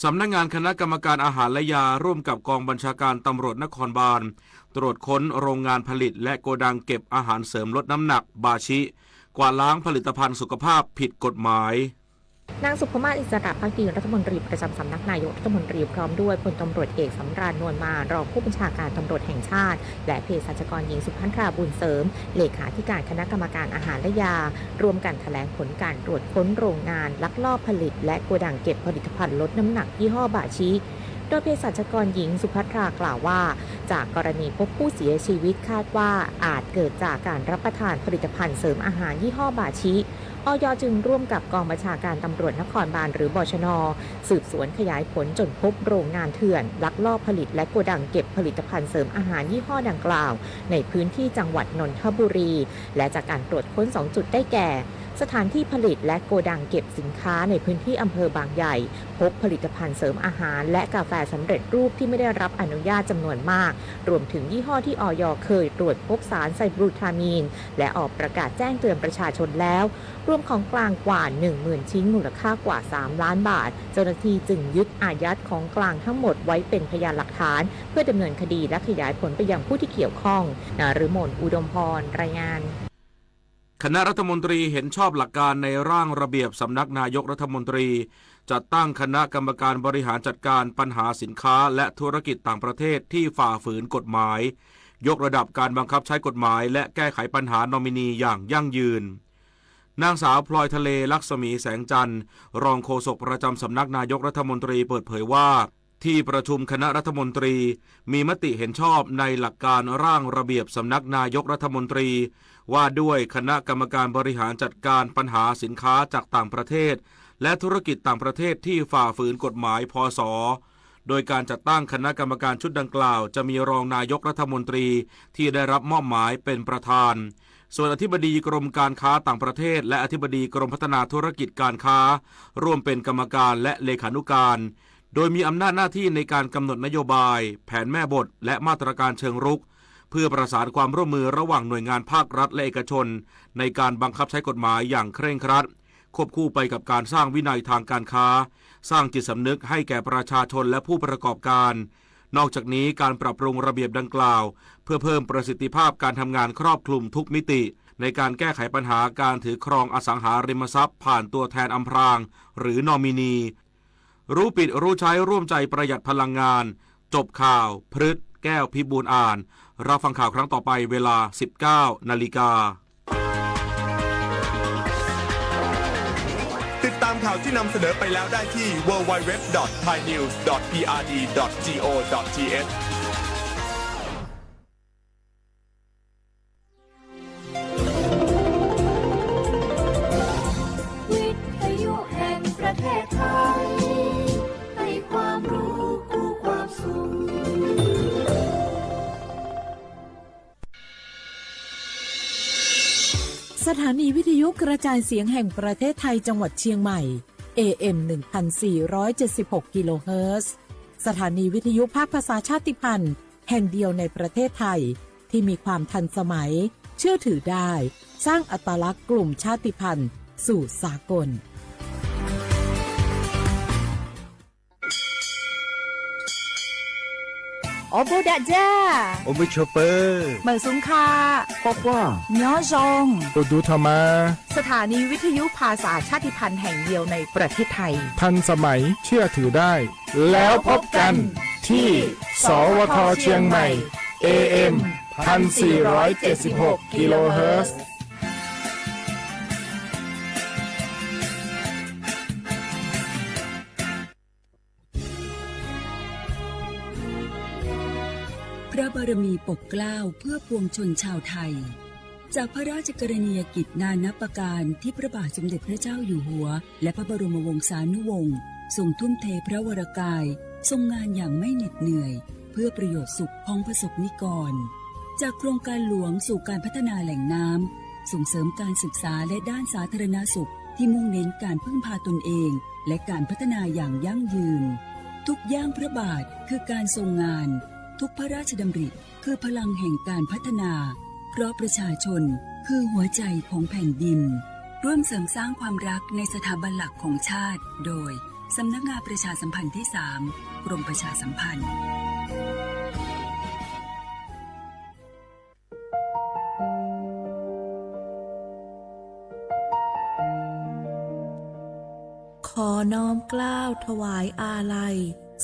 สำนักงานคณะกรรมการอาหารและยาร่วมกับกองบัญชาการตำรวจนครบาลตรวจค้นโรงงานผลิตและโกดังเก็บอาหารเสริมลดน้ำหนักบาชิ กวาดล้างผลิตภัณฑ์สุขภาพผิดกฎหมาย นางสุภมาศ อิสระภักดี รัฐมนตรีประจำสำนักนายกรัฐมนตรี พร้อมด้วยพลตำรวจเอกสำราญ นวลมา รองผู้บัญชาการตำรวจแห่งชาติ และเภสัชกรหญิงสุภัทรา บุญเสริม เลขาธิการคณะกรรมการอาหารและยา ร่วมกันแถลงผลการตรวจค้นโรงงานลักลอบผลิต และโกดังเก็บผลิตภัณฑ์ลดน้ำหนักยี่ห้อบาชิ โดยเภสัชกรหญิงสุภัทรากล่าวว่า จากกรณีพบผู้เสียชีวิตคาดว่าอาจเกิดจากการรับประทานผลิตภัณฑ์เสริมอาหารยี่ห้อบาชิ อยจึงร่วมกับกองบัญชาการตำรวจนครบาลหรือบชน สืบสวนขยายผลจนพบโรงงานเถื่อนลักลอบผลิตและโกดังเก็บผลิตภัณฑ์เสริมอาหารยี่ห้อดังกล่าวในพื้นที่จังหวัดนนทบุรี และจากการตรวจค้นสองจุดได้แก่ สถานที่ผลิตและโกดังเก็บสินค้าในพื้นที่อำเภอบางใหญ่ พบผลิตภัณฑ์เสริมอาหารและกาแฟสำเร็จรูปที่ไม่ได้รับอนุญาตจำนวนมาก รวมถึงยี่ห้อที่ อย เคยตรวจพบสารไซบลูทามีน และออกประกาศแจ้งเตือนประชาชนแล้ว รวมของกลางกว่า หนึ่งหมื่น ชิ้น มูลค่ากว่า สามล้านบาท เจ้าหน้าที่จึงยึดอายัดของกลางทั้งหมดไว้เป็นพยานหลักฐาน เพื่อดำเนินคดีและขยายผลไปยังผู้ที่เกี่ยวข้อง นฤมล อุดมพร รายงาน คณะรัฐมนตรีเห็นชอบหลักการในร่างระเบียบสำนักนายกรัฐมนตรี จัดตั้งคณะกรรมการบริหารจัดการปัญหาสินค้าและธุรกิจต่างประเทศที่ฝ่าฝืนกฎหมาย ยกระดับการบังคับใช้กฎหมายและแก้ไขปัญหานอมินีอย่างยั่งยืน นางสาวพลอยทะเล ลักษมีแสงจันทร์ รองโฆษกประจำสำนักนายกรัฐมนตรีเปิดเผยว่า ที่ประชุมคณะรัฐมนตรีมีมติเห็นชอบในหลักการร่างระเบียบสำนักนายกรัฐมนตรี ว่าด้วยคณะกรรมการบริหารจัดการปัญหาสินค้าจากต่างประเทศ และธุรกิจต่างประเทศที่ฝ่าฝืนกฎหมาย พ.ศ. โดยการจัดตั้งคณะกรรมการชุดดังกล่าว จะมีรองนายกรัฐมนตรีที่ได้รับมอบหมายเป็นประธาน ส่วนอธิบดีกรมการค้าต่างประเทศ และอธิบดีกรมพัฒนาธุรกิจการค้า ร่วมเป็นกรรมการและเลขานุการ โดยมีอำนาจหน้าที่ในการกำหนดนโยบาย แผนแม่บท และมาตรการเชิงรุก เพื่อประสานความร่วมมือระหว่างหน่วยงานภาครัฐและเอกชน ในการบังคับใช้กฎหมายอย่างเคร่งครัด ควบคู่ไปกับการสร้างวินัยทางการค้า สร้างจิตสำนึกให้แก่ประชาชนและผู้ประกอบการ นอกจากนี้การปรับปรุงระเบียบดังกล่าว เพื่อเพิ่มประสิทธิภาพการทำงานครอบคลุมทุกมิติ ในการแก้ไขปัญหาการถือครองอสังหาริมทรัพย์ผ่านตัวแทนอำพราง หรือนอมินี รู้ผิดรู้ใช้ร่วมใจประหยัดพลังงาน จบข่าว พฤษ แก้วพิบูลย์อ่าน รับฟังข่าวครั้งต่อไปเวลา สิบเก้านาฬิกา ติดตามข่าวที่นำเสนอไปแล้วได้ที่ ดับเบิลยู ดับเบิลยู ดับเบิลยู ดับเบิลยู ดอท ไทยนิวส์ ดอท พี อาร์ ดี ดอท จี โอ ดอท ที เอช วิทยุแห่งประเทศไทย ให้ความรู้คู่ความสุข สถานีวิทยุกระจายเสียงแห่งประเทศไทยจังหวัดเชียงใหม่ เอ เอ็ม หนึ่งพันสี่ร้อยเจ็ดสิบหก กิโลเฮิรตซ์ สถานีวิทยุภาคภาษาชาติพันธุ์แห่งเดียวในประเทศไทย ที่มีความทันสมัย เชื่อถือได้ สร้างอัตลักษณ์กลุ่มชาติพันธุ์สู่สากล Ua puag dam ja, ua npawg tshua pawg, mawm xub qha, quaj quaj, nyob zoo, tus dub tho mas. สถานีวิทยุภาษาชาติพันธุ์แห่งเดียวในประเทศไทย ทันสมัย เชื่อถือได้ แล้วพบกันที่ สวท เชียงใหม่ เอ เอ็ม พันสี่ร้อยเจ็ดสิบหก กิโลเฮิรตซ์ พระบารมีปกเกล้าเพื่อปวงชนชาวไทย จากพระราชกรณียกิจนานับประการที่พระบาทสมเด็จพระเจ้าอยู่หัว และพระบรมวงศานุวงศ์ทรงทุ่มเทพระวรกาย ทรงงานอย่างไม่เหน็ดเหนื่อย เพื่อประโยชน์สุขของประสบนิกร จากโครงการหลวงสู่การพัฒนาแหล่งน้ำ ส่งเสริมการศึกษาและด้านสาธารณสุขที่มุ่งเน้นการพึ่งพาตนเอง และการพัฒนาอย่างยั่งยืน ทุกย่างพระบาทคือการทรงงาน ทุกพระราชดำริคือพลังแห่งการพัฒนา เพราะประชาชนคือหัวใจของแผ่นดิน ร่วมเสริมสร้างความรักในสถาบันหลักของชาติ โดย สำนักงานประชาสัมพันธ์ที่สาม กรมประชาสัมพันธ์ ขอน้อมเกล้าถวายอาลัย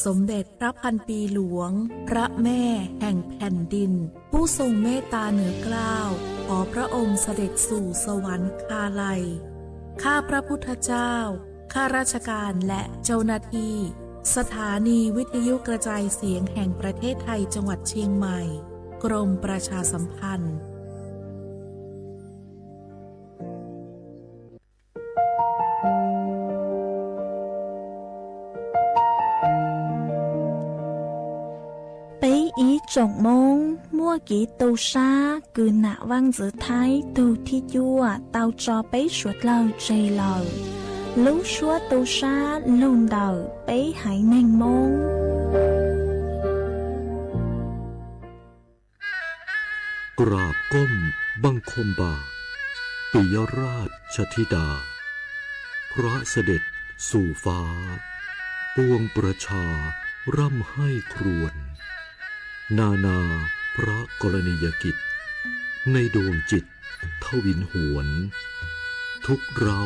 สมเด็จพระพันปีหลวง พระแม่แห่งแผ่นดิน ผู้ทรงเมตตาเหนือเกล้า ขอพระองค์เสด็จสู่สวรรคาลัย ข้าพระพุทธเจ้า ข้าราชการและเจ้าหน้าที่ สถานีวิทยุกระจายเสียงแห่งประเทศไทยจังหวัดเชียงใหม่ กรมประชาสัมพันธ์ Peb ib tsoom Hmoob muaj kev tu sab kws nam Vaaj Ntxwv Thaib tug thib cuaj tau tso peb suav dlawg tseg lawm. Lub suab tu sab lug ntawm peb haiv neeg Moob. กราบก้มบังคมบาท ปิยราชธิดา พระเสด็จสู่ฟ้า ปวงประชาร่ำไห้ครวญ นานาพระกรณียกิจ ในดวงจิตทวินหวน ทุกข์เร้า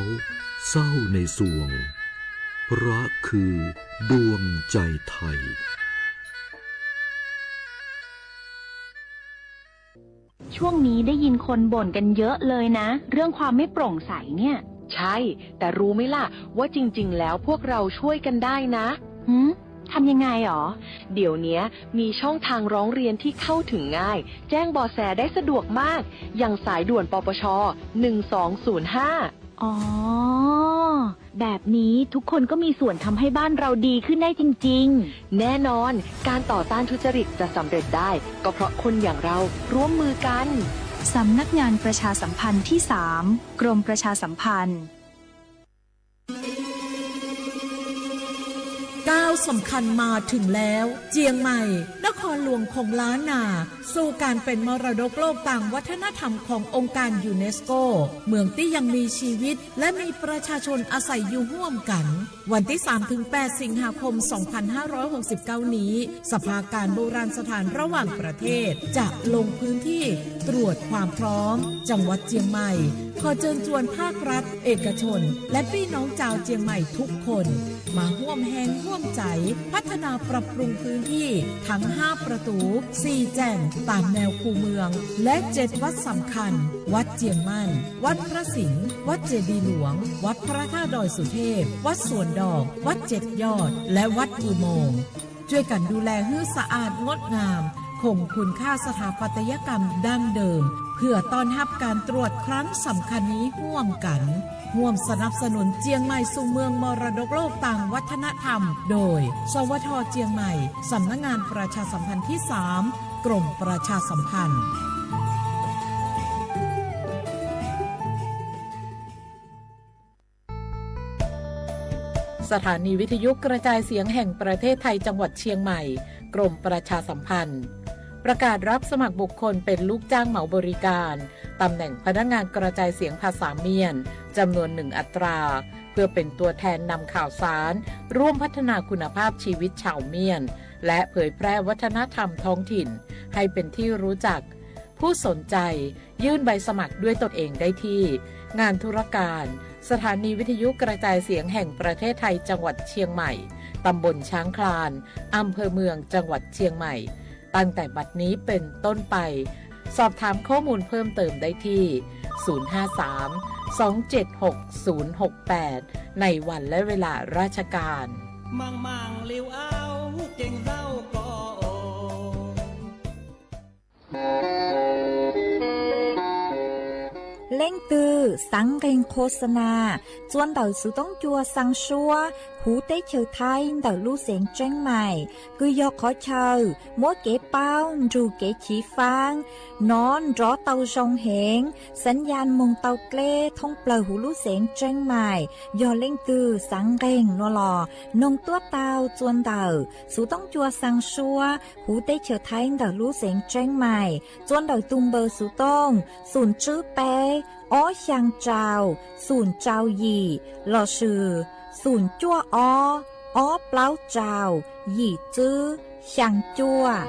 เศร้าในสวง พระคือดวงใจไทย ช่วงนี้ได้ยินคนบ่นกันเยอะเลยนะ เรื่องความไม่โปร่งใสเนี่ย ใช่ แต่รู้ไหมล่ะ ว่าจริงๆ แล้วพวกเราช่วยกันได้นะ หืม ทำยังไงหรอ เดี๋ยวเนี้ยมีช่องทางร้องเรียนที่เข้าถึงง่าย แจ้งเบาะแสได้สะดวกมาก อย่างสายด่วน ปปช หนึ่งสองศูนย์ห้า อ๋อ แบบนี้ทุกคนก็มีส่วนทำให้บ้านเราดีขึ้นได้จริงๆ แน่นอน การต่อต้านทุจริตจะสำเร็จได้ ก็เพราะคนอย่างเราร่วมมือกัน สำนักงานประชาสัมพันธ์ที่สาม กรมประชาสัมพันธ์ ก้าวสำคัญมาถึงแล้ว เจียงใหม่ นครหลวงของล้านนา สู่การเป็นมรดกโลกตามวัฒนธรรมขององค์การยูเนสโก เมืองที่ยังมีชีวิต และมีประชาชนอาศัยอยู่ร่วมกัน วันที่สามถึงแปด สิงหาคม สองพันห้าร้อยหกสิบเก้า นี้ สภาการโบราณสถานระหว่างประเทศ จะลงพื้นที่ตรวจความพร้อม จังหวัดเจียงใหม่ ขอเชิญชวนภาครัฐ เอกชน และพี่น้องชาวเจียงใหม่ทุกคน มาร่วมแฮงร่วมใจ พัฒนาปรับปรุงพื้นที่ทั้ง ห้า ประตู สี่ แจ่ง ตามแนวคูเมือง และ เจ็ด วัดสำคัญ วัดเจียงมั่น วัดพระสิงห์ วัดเจดีย์หลวง วัดพระธาตุดอยสุเทพ วัดสวนดอก วัดเจ็ดยอด และวัดอุโมงค์ ช่วยกันดูแลให้สะอาดงดงาม คงคุณค่าสถาปัตยกรรมดั้งเดิม เพื่อต้อนรับการตรวจครั้งสำคัญนี้ร่วมกัน ร่วมสนับสนุนเจียงใหม่สู่เมืองมรดกโลกตามวัฒนธรรม โดย สวท เจียงใหม่ สำนักงานประชาสัมพันธ์ที่ สาม กรมประชาสัมพันธ์ สถานีวิทยุกระจายเสียงแห่งประเทศไทยจังหวัดเชียงใหม่ กรมประชาสัมพันธ์ ประกาศรับสมัครบุคคลเป็นลูกจ้างเหมาบริการ ตำแหน่งพนักงานกระจายเสียงภาษาเมียน จำนวนหนึ่งอัตรา เพื่อเป็นตัวแทนนำข่าวสาร ร่วมพัฒนาคุณภาพชีวิตชาวเมียน และเผยแพร่วัฒนธรรมท้องถิ่น ให้เป็นที่รู้จัก ผู้สนใจ ยื่นใบสมัครด้วยตนเองได้ที่ งานธุรการ สถานีวิทยุกระจายเสียงแห่งประเทศไทยจังหวัดเชียงใหม่ ตำบลช้างคลาน อำเภอเมือง จังหวัดเชียงใหม่ ตั้งแต่บัดนี้เป็นต้นไป สอบถามข้อมูลเพิ่มเติมได้ที่ ศูนย์ห้าสาม สองเจ็ดหก ศูนย์หกแปด ในวันและเวลาราชการ Leej twg xaav nqeeg qhua xa nas txua ntawm xuv toob cua xaa suab huv teb chaws Thaib ntawm lub xeev Tseeb Maim, kws yog qhov chaw muab kev paub nrug kev chiv faab nov nrov tau zoo heev, xaav yas moog tau dleb thoob plawg huv lub xeev Tseeb Maim. Yog leej twg xaav nqeeg nuav los noog tuab taug txua ntawm xuv toob cua xaa suab huv teb chaws Thaib ntawm lub xeev Tseeb Maim txua ntawm tug npawb xuv tooj xoom tswb peb ob xyaa rau xoom rau yim lossis xoom cuaj ob ob plaub rau, yim tswb, xyaa cuaj.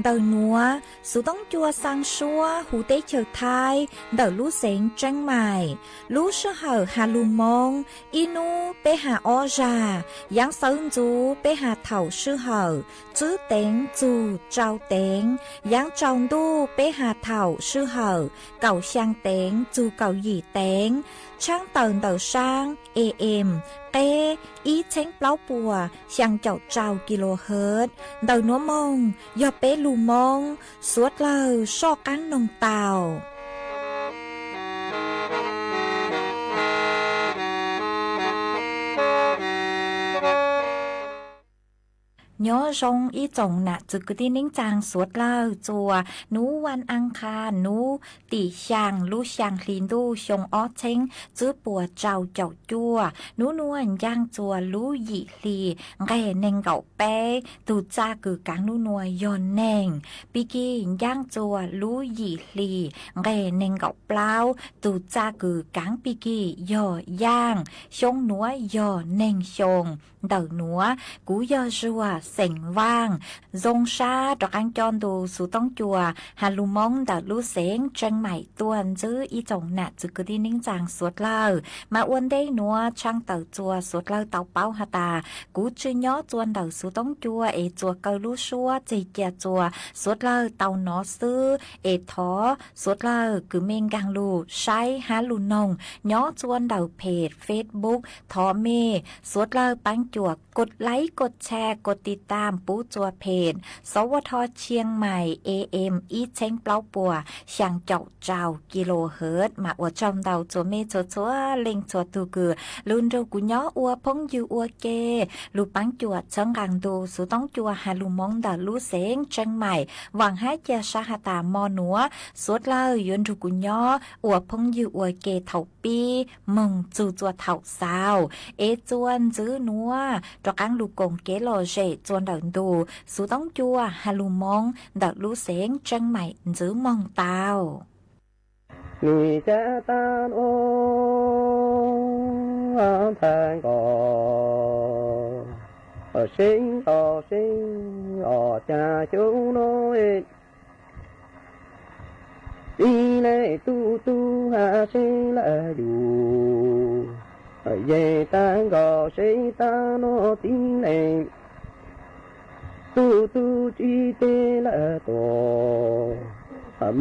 Ntawm nuav, Xuv Toob Cua xaa suab huv teb chaws Thaib ntawm lub xeev Tseeb Maim. Lub sij hawm has lug Moob, ib nub peb has ob zag, yaav xawv ntxuv peb has thaum sij hawm tswb teev txug rau teev, yaav tsaus ntuj peb has thaum sij hawm kaum xyaa teev txug kaum yim teev, tshaab tawm ntawm saab A M qeb ib txheeb plaub puas xyaa caum rau kilohertz. Ntawm nuav moog yog peb lug Moob, suav dlawg soj qaab noog tau. Nyob zoo ib tsoom nam txwv kwv tij neej tsaa suav dlawg, txuas nub vaj a qha nub tim xyaa lub xyaa hli ntuj xyoo ob txheeb tswb puas rau caum cuaj, nub nuav ncaaj txuas lub yim hli nqeg neeg nkaum peb, tug txaj kws kaav nub nuav yog neeg. Pig kig ncaaj txuas lub yim hli nqeg neeg nkaum plaub, tug txaj kws kaav pig kig yog yaaj, xyoo nuav yog neeg xyoo. Ntawm nuav kuv yog Zuag xeem Vaaj, zoo sab rov qaab coj ntu Xuv Toob Cua has lug Moob ntawm lub xeev Tseeb Maim tuaj ntxwb ib tsoom nam txwv kwv tij neej tsaa suav dlawg. Mas ua ntej nuav tshaaj tawm txuas suav dlawg tau paub has tas, kuv tsi nyob txuas ntawm Xuv Toob Cua es txuas kaw lub suab tseg cia txuas suav dlawg tau nov xwb. Es thov suav dlawg kws mej nkaag lug saib hab lug noog nyob txuas ntawm peg Facebook, thov mej suav dlawg paab cuam kos like, kos share, kos tiv tam pub txuas peg Sov Ua Tho Chiang Mai A M ib txheeb plaub puas xyaa caum rau kilohertz. Mas ua tsaug ntau txuas mej txhua txhua leej txhua tug kws lug nrug kuv nyob ua phooj ywg ua ke, lug paab cuam txhawb nqaa ntu Xuv Toob Cua has lug Moob ntawm lub xeev Tseeb Maim. Vaam hab cia sab has tas mo nuav suav dlawg yuav nrug kuv nyob ua phooj ywg ua ke thaum pib moog txug txuas thaum xaus. Es txuas ntxwv nuav rov qaab lug koom kev lom zem txuas ntawm ntu Xuv Toob Cua has lug Moob ntawm lub xeev Tseeb Maim ntxwv moog tau. Nws cab tag nrho nthav nkaus, seeb nkaus seeb os cas xyoo no txiv neej tub tub has seeb lawm yus, yeej tag nkaus seeb tag no txiv neej tub tub tsis teb lawm tuaj,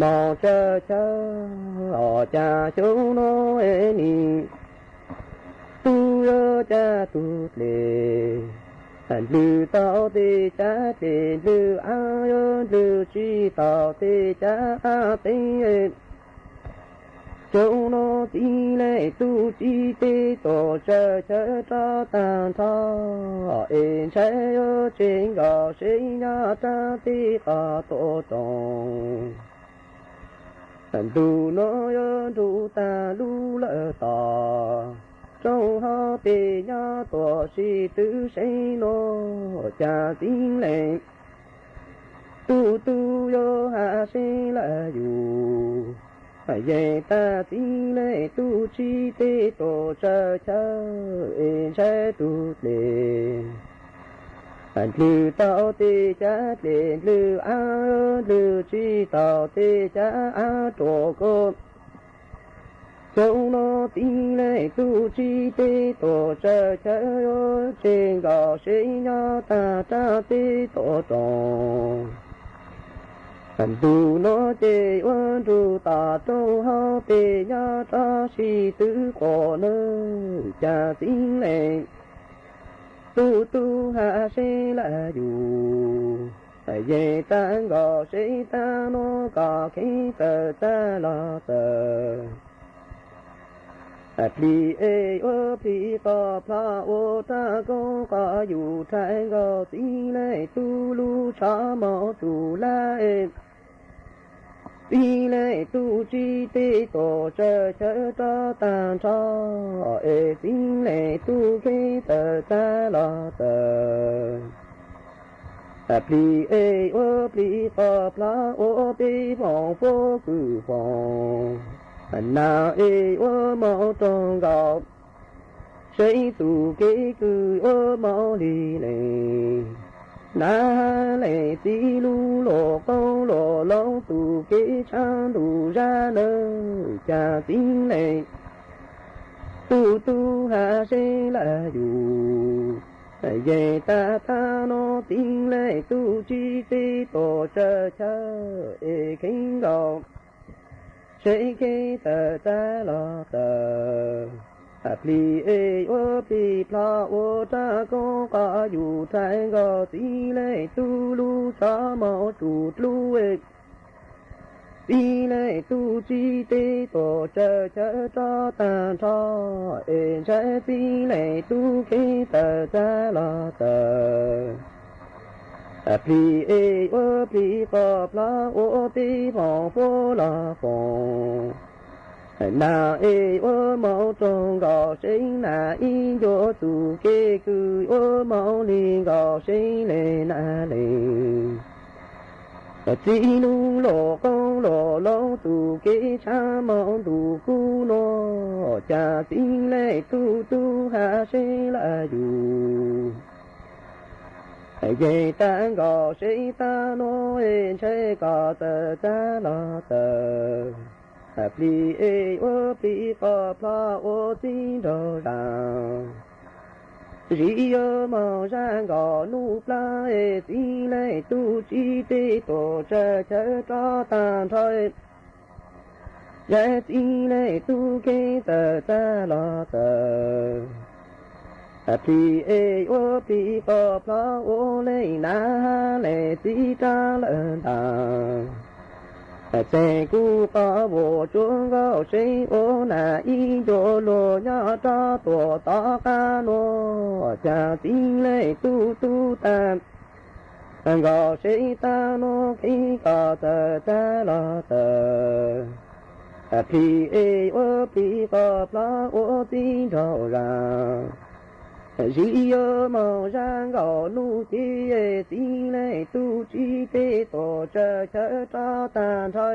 moog tsawg chaw os cas xyoo no es nim tub yuav cab tug dlej, dlwg tau tej cab dlej, dlwg av yuav dlwg tsis tau tej cab av teeb. Xyoo no txiv neej tub tsis teb tuaj tsawg chaw rov tag nrho, es ntshai yuav tseg nkaus seeb nyob rau tej qhov tuaj rooj. Ntu no yuav nrug tag lub lawm tom, rooj hauv pes nyob tuaj sib tw seeb no cas txiv neej tub tub yuav has seeb lawm yus, yeej tag txiv neej tub tsis teb tuaj tsawg chaw es ntshai tug dlej, dlwg tau tej cab dlej, dlwg av dlwg tsis tau tej cab av ruam kub. Xyoo no txiv neej tub tsis teb tuaj tsawg chaw yuav tseg nkaus seeb nyob tag rau tej tuaj rooj. Ntu no ces yuav nrug tag rooj hauv pes nyob rau sib tw quas nawb cas txiv neej tub tub has seeb lawm yus, yeej tag nkaus seeb tag no koj kheev txawm txav los txawm. Plig es yuav plig qhov plho ua rag koob qhov yus rhais nkaus txiv neej tub lub tshav mob txug lawm. Txiv Leej Tub tsis teb tuam tsaws chaw rov tag nrho, es Txiv Leej Tub Kheej tawm txav los tawm. Plig es ua plig qhov plhaub ua peb foom fob kws foom, nas es ua moov roog nkaus, seev tus kev kws ua moov lig lees. Nas lees txiv lub luam qoob luam loo tus kev tshav ntuj zab nawb, cas Txiv Leej Tub tub has seev lawm yus. Yeej tag tag no Txiv Leej Tub tsis teb tuam tsaws chaw, es Kheej nkaus seev Kheej tawm txav los tawm. Plig es ua plig plhaub ua rag koob qhov yus rhais nkaus Txiv Leej Tub lub tsov moov tsum dlub. Txiv Leej Tub tsis teb tuam tsaws chaw rov tag nrho, es ntshai Txiv Leej Tub Kheej tawm txav los tawm. Plig es ua plig qhov plhaub ua peb foom fob los foom, nas es ua moov roog nkaus seev nas ib ncua tus kev kws ua moov lig nkaus seev lees nas lees. Txiv lub luam qoob luam loo tus kev tshav moov ntuj kub nuav, cas Txiv Leej Tub tub has seev lawm yus. Yeej tag nkaus seev tag nuav es ntshai koj tawm txav los tawm. Plig es ua plig qhov plhaub ua txiv nraug zag. Zim yuav moog zag nkaus nub plaab es Txiv Leej Tub tsis teb tuam tsaws chaw rov tag nrho, ntshai Txiv Leej Tub Kheej tawm txav los tawm. Plig es ua plig qhov plhaub ua leej nas lees txiv rov lawm ntaag. Txeeg kuv qhov vuam tsuab nkaus seev ua nas ib ncua luag nyob rov tuam tom qab nuav, cas Txiv Leej Tub tub tag nkaus seev tag nuav Kheej koj tawm txav los tawm. Plig es ua plig qhov plhaub ua txiv nraug zag. Zim yuav moog zag nkaus nub ces Txiv Leej Tub tsis teb tuam tsaws chaw rov tag nrho,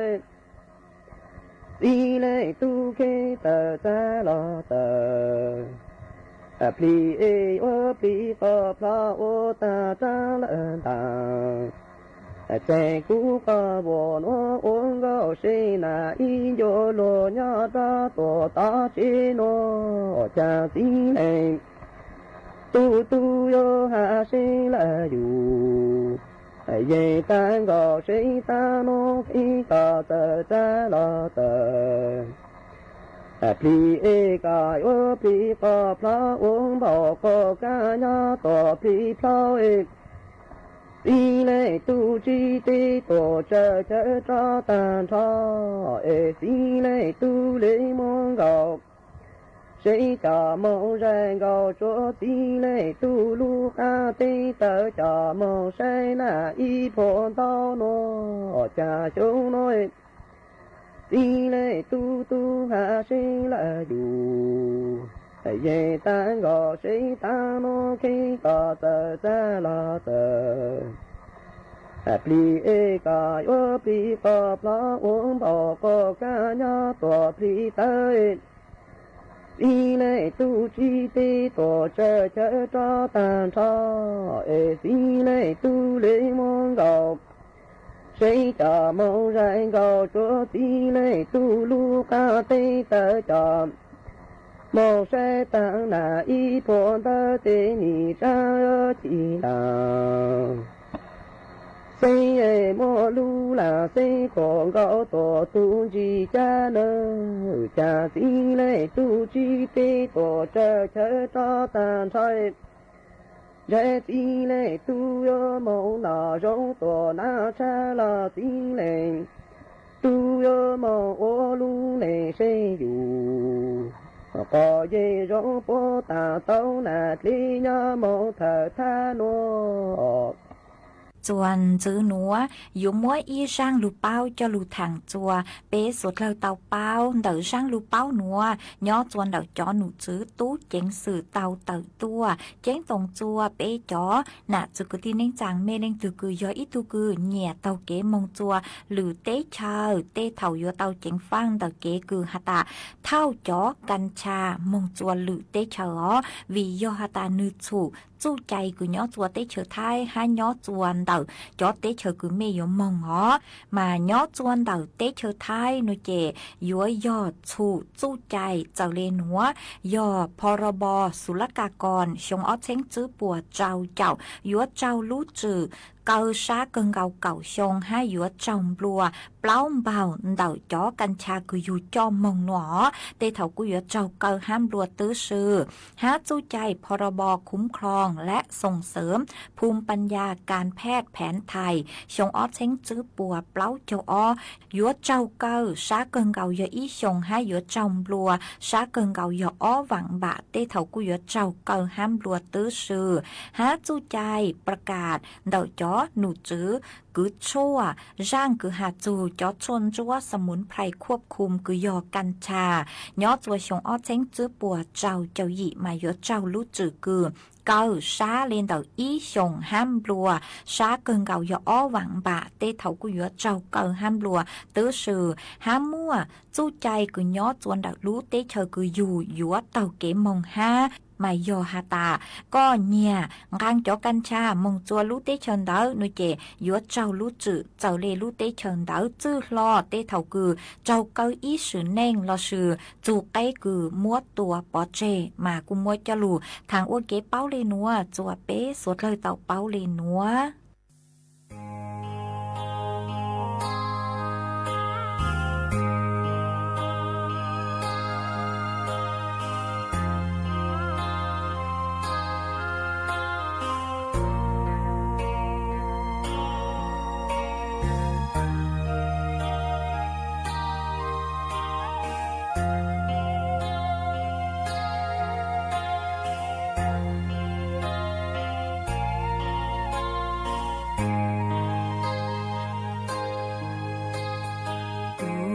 Txiv Leej Tub Kheej tawm txav los tawm. Plig es ua plig qhov plhaub ua tag rov lawm ntaag. Txeeg kuv qhov vuam nuav ua nkaus seev nas ib ncua luag nyob rov tuam tom tsev nuav, cas Txiv Leej Tub tub yuav has seev lawm yus. Yeej tag nkaus seev tag nuav Kheej koj tawm txav los tawm. Plig es koj yuav plig qhov plhaub ua npaum qhov kab nyob tuam plig plhaub es Txiv Leej Tub tsis teb tuam tsaws chaw rov tag nrho, es Txiv Leej Tub le muab nkaus seev cov moog zag nkaus tsuav Txiv Leej Tub lub qab teb tawm cov moog saib nas ib phuam ntau nuav, cas xyoo nuav Txiv Leej Tub tub has seev lawm yus. Yeej tag nkaus seev tag nuav Kheej koj tawm txav los tawm. Plig es koj yuav plig qhov plhaub ua npaum qhov kab nyob tuam plig tawb. Txiv Leej Tub tsis teb tuam tsaws chaw rov tag nrho, es Txiv Leej Tub le muab nkaus seev cov moog zag nkaus tsuav Txiv Leej Tub lub qab teb tawm cov moog saib taag nas ib phuam ntawd tes nim tsaab ci ntaag. Xeeb es muaj lub lam xeeb tuam nkaus tuam tug ntsis cab nawb, cas Txiv Leej Tub tsis teb tuam tsaws chaw rov tag nrho. Ntshai Txiv Leej Tub yuav moog noj zoo tuam nab tshab los Txiv Leej Tub yuav moog ua lub neej seb yus. Qhov yeej zoo puab taag tau nas dleb nyob moog thawm thab nuav. Tuas ntxwv nuav yuav muab ib zaaj lug paub coj lug thaam txug peb suav dlawg tau paub. Ntawm zaaj lug paub nuav nyob txug ntawm cov nom tswv tub ceev xwm tau tawm tuaj ceeb toom txug peb cov nam txwv kwv tij neej tsaa, mej leej twg kws yog ib tug kws nyiam taug kev moog txug lwm teb chaws, tej thaum yuav tau ceev faaj ntawm kev kws has tas thauj cov kas tshas moog txug lwm teb chaws os, vim yog has tas nwg txhum txuj cai kws nyob txug teb chaws Thaib hab nyob txug ntawm cov teb chaws kws mej yuav moog os. Mas nyob txug ntawm teb chaws Thaib nuav ces yuav yog txhum txuj cai txawm le nuav, yog Phoraybor Sulakakon xyoo ob txheeb tswb puas rau caum yuav raug lub tswm kaw sab kawg nkaus kaum xyoo hab yuav raug nplua plaub npaug ntawm cov kas tshas kws yug coj moog nuav os, tej thaum kuj yuav raug kaw hab nplua twb swb. Hab txuj cai Phoraybor Khumb Khloos lab Xoom Xeem Phum Pam Yas Kas Phej Pheev Thais xyoo ob txheeb tswb puas plaub caug ob yuav raug kaw sab kawg nkaus yog ib xyoos hab yuav raug nplua sab kawg nkaus yog ob vaam npam, tej thaum kuj yuav raug kaw hab nplua twb swb. Hab txuj cai Prakas ntawm cov nom tswv kwv tshuaj zaaj kws has txug cov tshuaj ntsuab สมุนไพรควบคุม kws yog kas tshas nyob txug xyoo ob txheeb tswb puas rau caum yim mas yuav raug lub tswm kws kaw sab le ntawm ib xyoos hab nplua sab kawg nkaus yog ob vaam npam, tej thaum kuj yuav raug kaw hab nplua twb swb. Hab muaj txuj cai kws nyob txug ntawm lub teb chaws kws yug yuav taug kev moog hab mas yog has tas koj nyiag nqaa cov kas tshas moog txug lub teb chaws ntawd nuav ces yuav raug lub tswm txawm le lub teb chaws ntawd txwj hlo, tej thaum kws raug kaw ib sim neej lossis txug qeb kws muab tua pov tseg mas kuj muab coj lug thaam ua kev paub le nuav txug peb suav dlawg tau paub le nuav. Kuv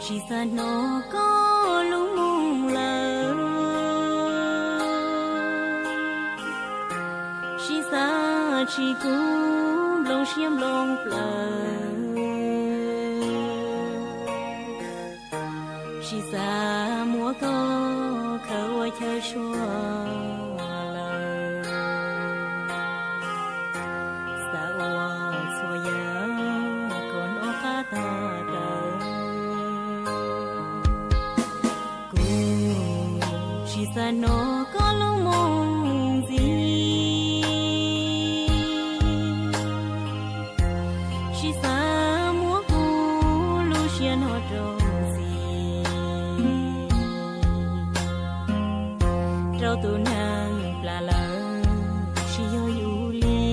tsis xav hnov koj lub moog lawm, tsis xav tsim kuv nplooj siab nplooj plawv, tsis xav muab koj khaws ua chaw suab lawm, xav ua txhua yam kom noj qab tag tawm. Kuv tsis xav hnov koj lub moog ntxiv, tsis xav muab kuv lub siab hnov rau ntxiv, rau tus neeg plam lawm tsis yog yus li.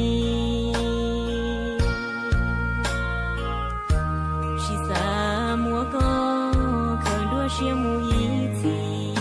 Tsis xav muab koj khaws nruab siab mus ib txhis,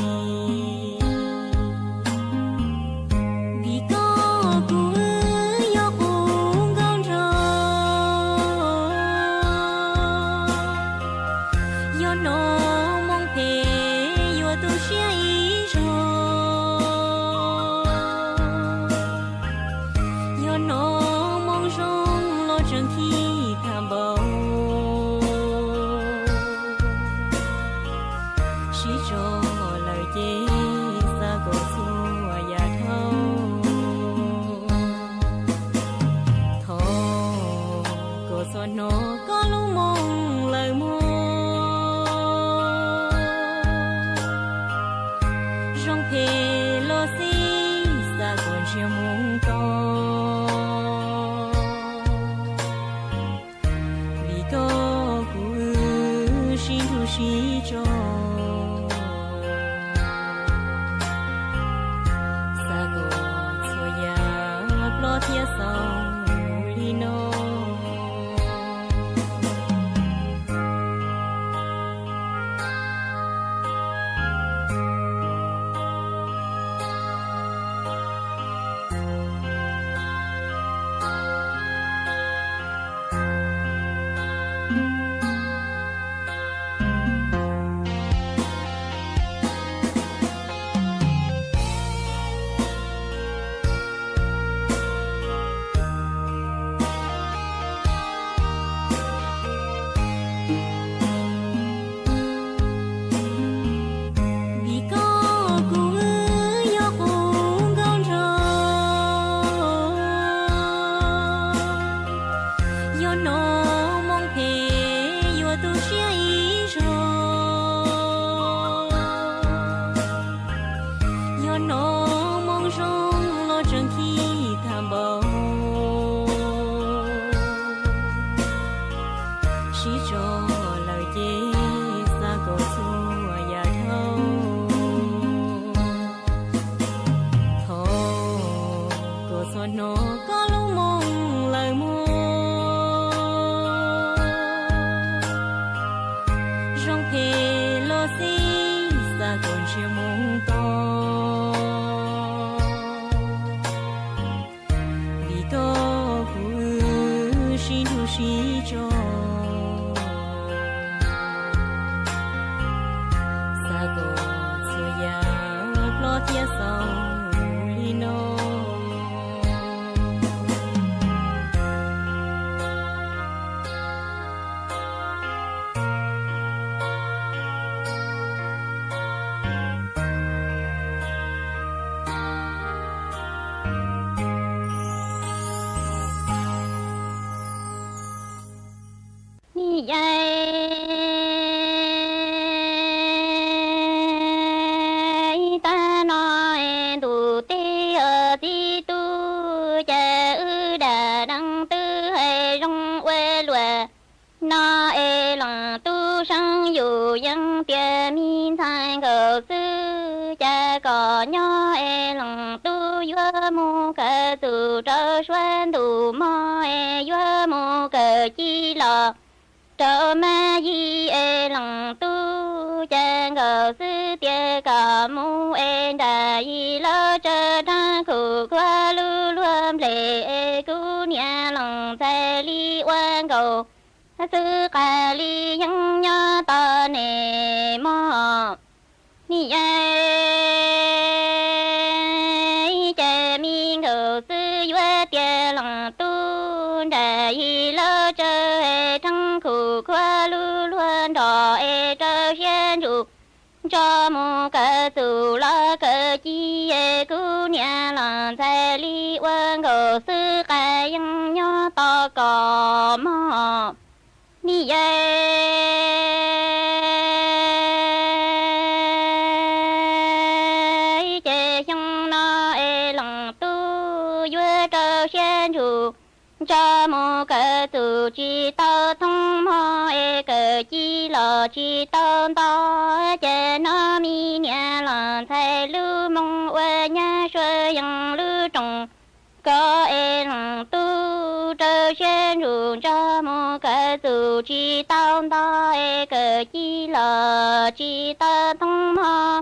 Hnov koj lub moo lawm mog, zoo phem los xij xav kom ntsiag mus tau, vim koj kuv wb sib nrug sib tso. Xav kom txhua yam plob thiab xaus li no. Nim yais tag no ntuj teb txiv tub, cas wb dam deeb twb hais zoo ua luaj no es Leej Tub Seeb yus yeej tias me ntxhais nkaus xwb, cas kom nyob es Leej Tub yuav mus kawm txuj rau suav ntuj mog es yuav mus kawm ci los rau mab yig es Leej Tub, cas nkaus xwb tias kom mus es nram yig lawv tsaws rab khum khuav lub luag nplej es kuv niam Leej Ntxhais li ua nkaus xwb, qas li yeej nyob tos nej mog. Nim yais ces me nkaus xwb yuav tias Leej Tub nram yig lawv tsaws rab khum khuav lub luag nrog es rau siab ntsws nrog mus kawm txuj los kawm ci es kuv niam Leej Ntxhais li ua nkaus xwb, qas yeej nyob tos koj mog. Nim yais ces xyoo no es Leej Tub yuav rau siab ntsws nrog mus kawm txuj tsis tau thoob mog es kawm ci los tsis tau nto, ces no me niam Leej Ntxhais lub moo ua nyab suav yees lub rooj koj es Leej Tub rau siab ntsws nrog mus kawm txuj tsis tau nto es kawm ci los tsis tau thoob mog.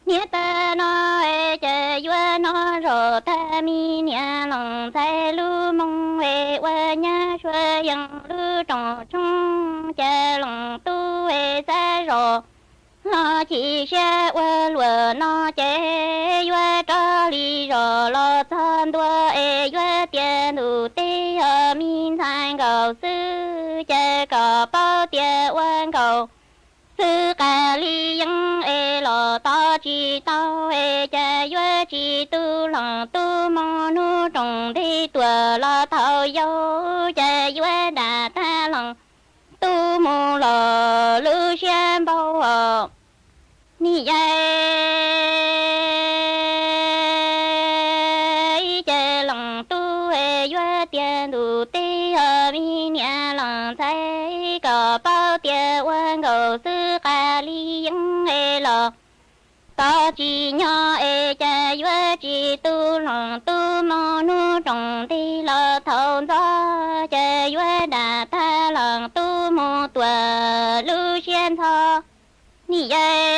Niam tas no es ces yuav noj zog tag me niam Leej Ntxhais lub moo es ua nyab suav yees lub rooj tshoob, ces Leej Tub es xav zog los chim siab ua luaj no ces yuav rov li zog los txog ntua es yuav tias ntuj teb yog me ntxhais nkaus xwb, ces kom paub tias ua nkaus xwb, qas li yeeb es los tos tsis tau es ces yuav tsis tu Leej Tub moo hnub rooj nti tuaj los thaum yau, ces yuav dam tag Leej Tub mus los lub siab npau os. Nim yais ces Leej Tub es yuav tias ntuj teb yog me niam Leej Ntxhais, kom paub tias ua nkaus xwb, qas li yeeb es los tos tsis nyob es ces yuav tsis tu Leej Tub moo hnub rooj nti los thaum ntxov, ces yuav dam tag Leej Tub mus tuaj lub siab ntxhov. Nim yais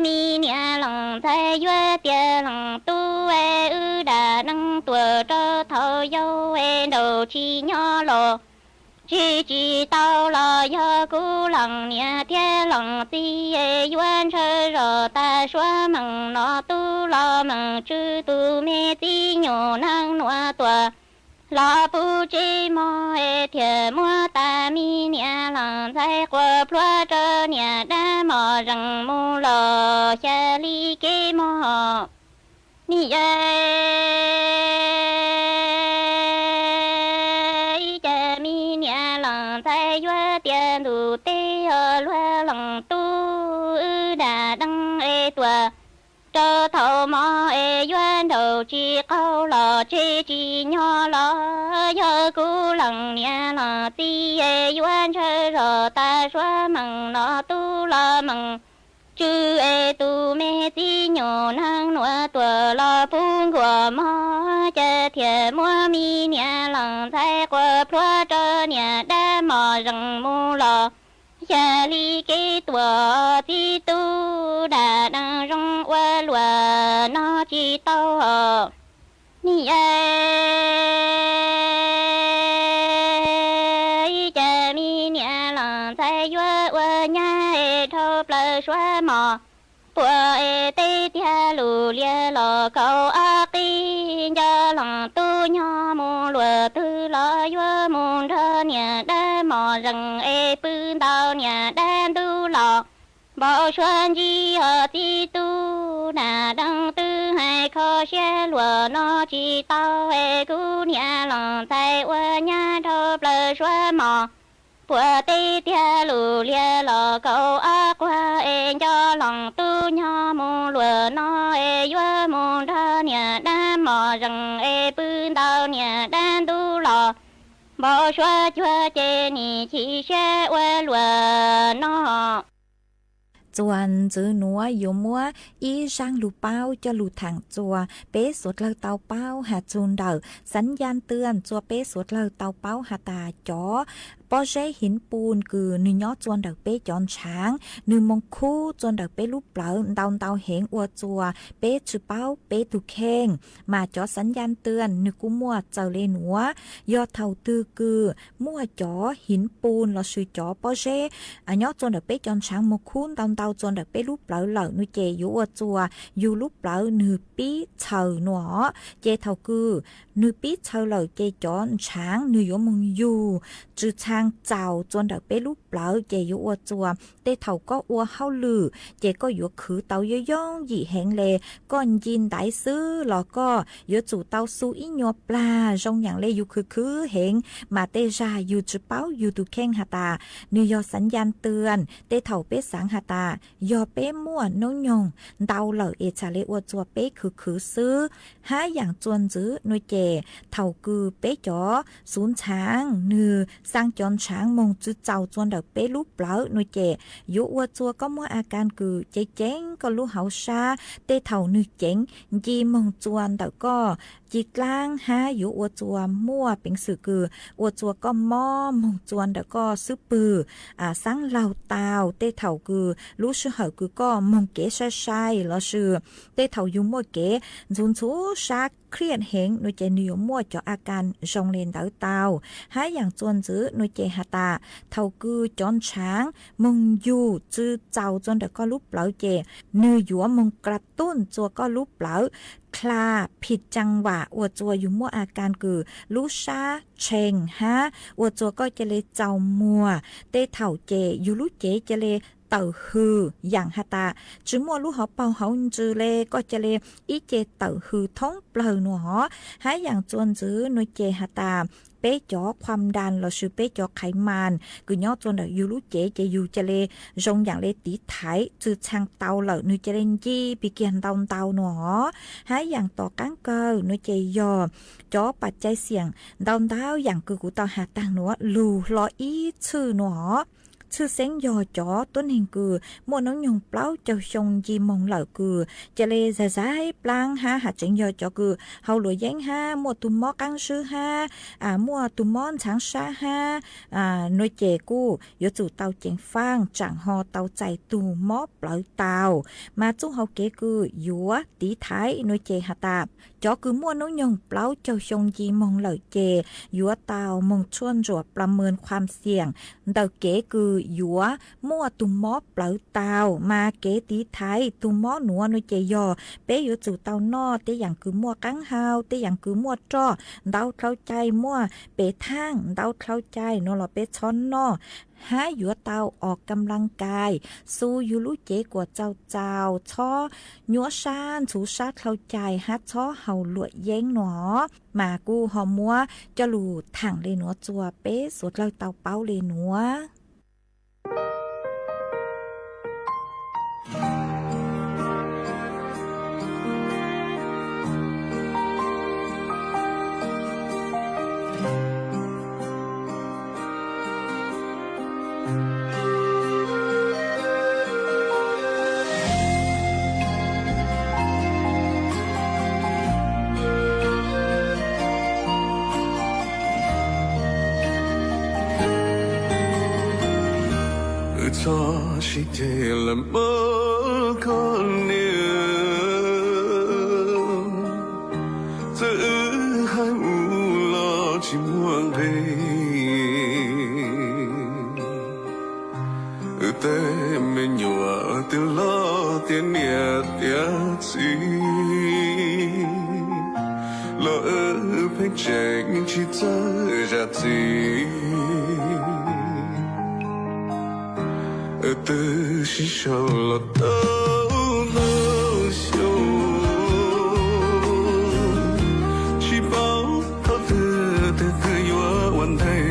me niam Leej Ntxhais yuav tias Leej Tub es wb dam neeg tuaj rau thaum yau es nraum tsis nyob los tsis tsis tau los yog kuv leej niam thiab leej txiv es yuav ntshaw zog tag suav meej no tub los meej tswv tus me txiv nyuj neeg nuav tuaj los puv tsev mog es thiaj muab tas me niam Leej Ntxhais quas plhuav rau niam dab mos zeem mus los xya li kev mog. Nim yais ces me niam Leej Ntxhais yuav tias ntuj teb yog luag Leej Tub wb dam deeg es tuaj rau thaum mos es yuav nraum tsis qaug los tsis tsis nyob los yog kuv leej niam leej txiv es yuav ntshaw zog tag suav meej no tub los meej tswv es tus me txiv tuaj los puv nkuaj mog, cas thiaj muab me niam leej ntxhais quas plhuav rau niam dab mos zees mus los. Xyov li kev tuaj txiv tub dab neeg zoo ua luaj no tsis tau. Niam, cas me niam leej ntxhais yuav ua nyab es dhau plaws suab mos, puas es tej tiag lus liag los kaum ob qib, nco leej tub nyob mus luaj twg los yuav mus nrog niam dab mos zees es pw ntau niam dab ntub los. Npau suav ntsib ho txiv tub dab neeg twb hais kho siab luaj no tsis tau es kuv niam leej ntxhais ua nyab dhau plaws suab mos, puas tej tiag lus liag los kaum ob quag es nco leej tub nyob mus luaj no es yuav mus nrog niam dab mos zees es pw ntau niam dab ntub los. Npau suav cuag ces nim chim siab ua luaj no. Txuas ntxiv nuav yuav muab ib zaaj lug paub coj lug thaam txuas peb suav dlawg tau paub has txug ntawm xav yaj twaj txuas peb suav dlawg tau paub has tas cov pob zeb hiv pun kws nwg nyob txuas ntawm peb cov ntshaav, nwg moog khub txuas ntawm peb lub plawv ntau ntau heev ua txuas peb tsi paub peb tug kheej. Mas cov xav yaj twaj nwg kuj muaj txawm le nuav, yog thaum twg kws muaj cov hiv pun lossis cov pob zeb nyob txuas ntawm peb cov ntshaav moog khub ntau ntau txuas ntawm peb lub plawv lawm nuav ces yuav ua txuas yug lub plawv nwg pib txhaws nuav. Ces thaum kws nwg pib txhaws lawm ces cov ntshaav nwg yuav moog yug tsi txhaa txaus txuas ntawm peb lub plawv ces yuav ua txuas tej thaum koj ua hauj lwm ces koj yuav khwv tau yooj yooj yim heev le, koj nce ntaiv xwb los koj yuav tsum tau xu ib nyuas plag zoo yaam le yug khwv khwv heev mas tej zag yug tsi paub yug tug kheej has tas nwg yog xav yaj twaj. Tej thaum peb xaav has tas yog peb muaj noob nyoog ntau lawm es txhad le ua txuas peb khwv khwv xwb. Hab yaam txuas ntxiv nuav ces thaum kws peb cov xuv ntshaav nwg xaa cov ntshaav moog tsi txaus txuas ntawm peb lub plawv nuav ces yuav ua txuas koj muaj a kas kws ceev ceev koj lub hauv sab. Tej thaum nwg ceev nce moog txuas ntawm koj ci dlaab hab yuav ua txuas muaj peev xwm kws ua txuas koj mob moog txuas ntawm koj xub pwg xaab laug tau. Tej thaum kws lub sij hawm kws koj moog kev sai sai lossis tej thaum yug muaj kev ntxhuv ntxhuv sab khriaj heev nuav ces nwg yuav muaj cov a kas zoo le ntawd tau. Hab yaam txuas ntxiv nuav ces has tas thaum kws cov ntshaav moog yug tsi txaus txuas ntawm koj lub plawv ces nwg yuav moog kla tuj txuas koj lub plawv, kla phim caa vam ua txuas yug muaj a kas kws lub sab tsheej hab ua txuas koj ca le txaus muag. Tej thaum ces yug lub cev ca le tawm hws yaam has tas tsi muaj lub hauv paug hauv ntsws le koj ca le ib ce tawm hws thoob plawg nuav hov. Hab yaam txuas ntxiv nuav ces has tas peb cov khuam das lossis peb cov qhaiv mas kws nyob txuas ntawm yug lub cev ces yug ca le zoo yaam le tiv thaiv tsi txhaa tau lawm nwg ca le nce pig kiag ntau ntau nuav hov. Hab yaam tom qaab kawg nuav ces yog cov pas cai xiam ntau ntau yaam kws kuv tau has taag nuav lug hlo ib txhij nuav hov. Tshwj xeeb yog cov tuab neeg kws muaj noob nyoog plaub caug xyoo nce moog lawm kws ca le zag zaib plaab hab has tseev yog cov kws hau luam yeeb hab muaj tug mob qaab zwb hab muaj tug mob ntxhaav sab hab nuav ces kuj yuav tsum tau ceev faaj tsaam ho tau txais tug mob plawv tau. Mas txuj hau kev kws yuav tiv thaiv nuav ces has tas cov kws muaj noob nyoog plaub caug xyoo nce moog lawm ces yuav tau moog tshuaj ntsuam pla mws khuam xiam ntawm kev kws yuav muaj tug mob plawv tau. Mas kev tiv thaiv tug mob nuav nuav ces yog peb yuav tsum tau noj tej yaam kws muaj qaab hau, tej yaam kws muaj roj ntau dlhau cai, muaj pes thaaj ntau dlhau cai nuav los peb txhob noj. Hab yuav tau os kam laj kais, xu yug lub cev kuam txaus txaus, txhob nyuab sab ntxhuv sab dlhau cai hab txhob haus luam yeeb nuav. Mas kuj ho muab coj lug thaam le nuav txuas peb suav dlawg tau paub le nuav. Txog sib ceg lawm mog koj niam, txawm wb hais mus los tsis muaj nqis. Wb tej me nyuam twb loj tiav niam tiav txiv, los wb pheej tseem tsis txawj zam txim. Wb twb sib sau los tau ntau xyoo, tsis paub thaum twg tes twg yuav ua ntej.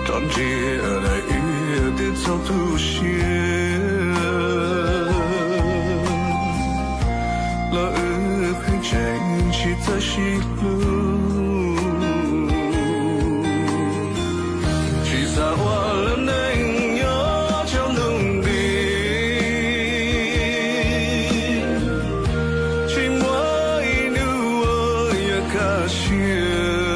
Tso ntsia daim iab twb txaus tu siab, los wb pheej tseem tsis txawj sib hlub. Tsis xav ua lub neej nyob tsaus ntuj nti, tsis muaj ib hnub uas yuav kaj siab.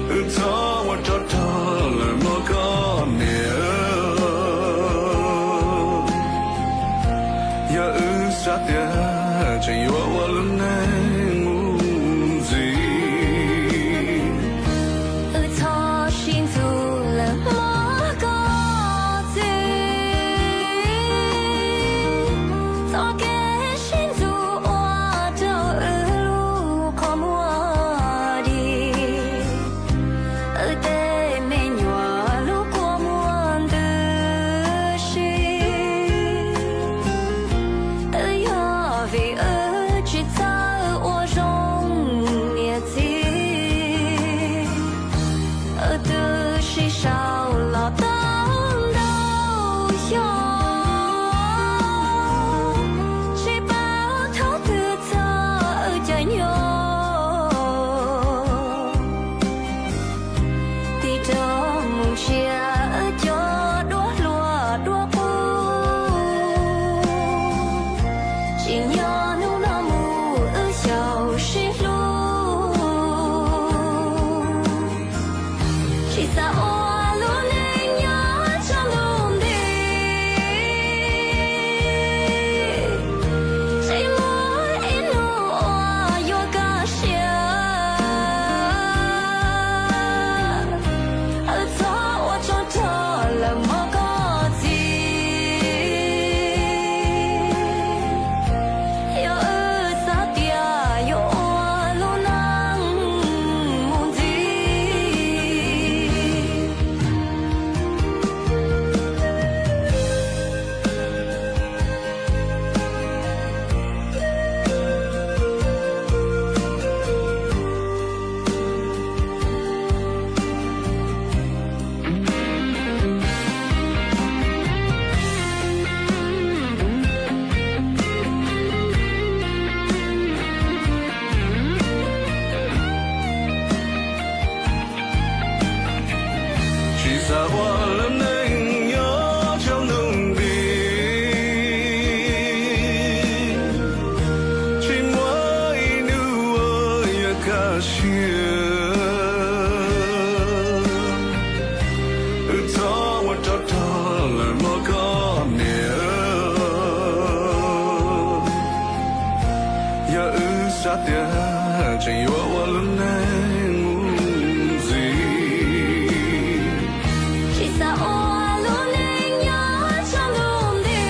Wb txhob ua rog rog lawm mog koj niam, yog wb xav tias tseem yuav ua lub neej mus ntxiv. Wb txhob sib ntxub lawm mog koj txiv, txoj kev sib ntxub ua rau wb lub qhov muag dim. Wb tej me nyuam lub kua muag ntws si, twb yog vim wb tsis txawj ua zoo niam txiv. Wb twb sib sau los tau ntau xyoo, tsis paub thaum twg txog wb caij nyoog. Tig rov mus ntsia wb cov duab hluas duab qub, tsim nyog hnub no mus wb xyaum sib hlub. Tsis xav ua lub neej nyob tsaus ntuj nti, tsis muaj ib hnub uas yuav kaj siab. Wb txhob ua rog rog lawm mog koj txiv, yog wb xav tias yuav ua lub neej mus ntxiv. Tsis xav ua lub neej nyob tsaus ntuj nti, tsis muaj ib hnub uas yuav kaj siab. Wb txhob ua rog rog lawm mog koj niam, yog wb xav tias tseem yuav ua lub neej mus ntxiv. Tsis xav ua lub neej nyob tsaus ntuj nti,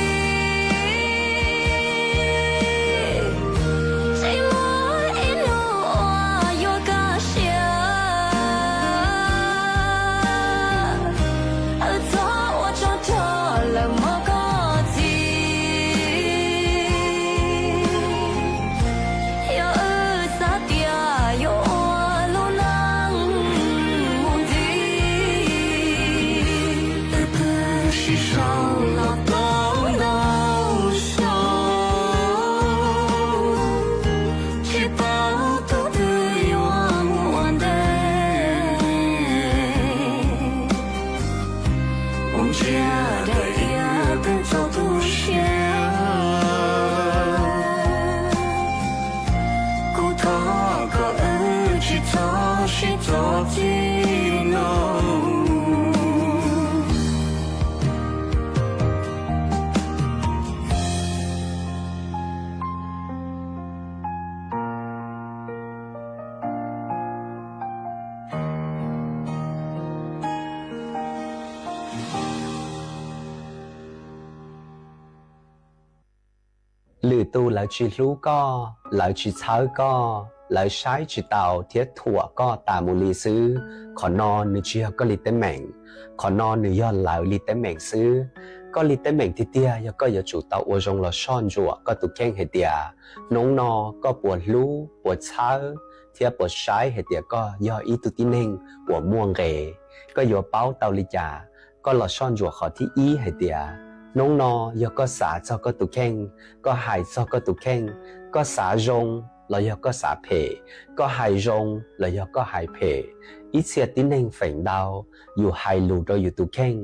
tsis muaj ib hnub uas yuav kaj siab. Wb txhob ua rog rog lawm mog koj txiv, yog wb xav tias yuav ua lub neej mus ntxiv. Wb twb sib sau los tau ntau xyoo, tsis paub thaum twg yuav mus ua ntej. Mus ntsia daim iab twb txaus tu siab, kuv thov kom wb tsis txhob sib Tus lawv tsis hlub koj, lawv tsis txhawb koj, lawv saib tsis taus thiab thuam koj tas mus li xwb, qhov no nws tsis yog koj li teeb meem, qhov no nws yog lawv li teeb meem xwb. Koj li teeb meem tiag tiag yog koj yuav tsum tau ua zoo los soj ntsuam koj tus kheej hais tias hnub no koj puas hlub, puas txhawb thiab puas saib hais tias koj yog ib tug tib neeg uas muaj nqe. Koj yuav paub tau li cas? Koj los soj ntsuam qhov thib ib hais tias hnub no yog koj xav txog koj tus kheej, koj hais txog koj tus kheej, koj xav zoo los yog koj xav phem, koj hais zoo los yog koj hais phem. Ib txhia tib neeg feem ntau, yus hais lus rau yus tus kheej,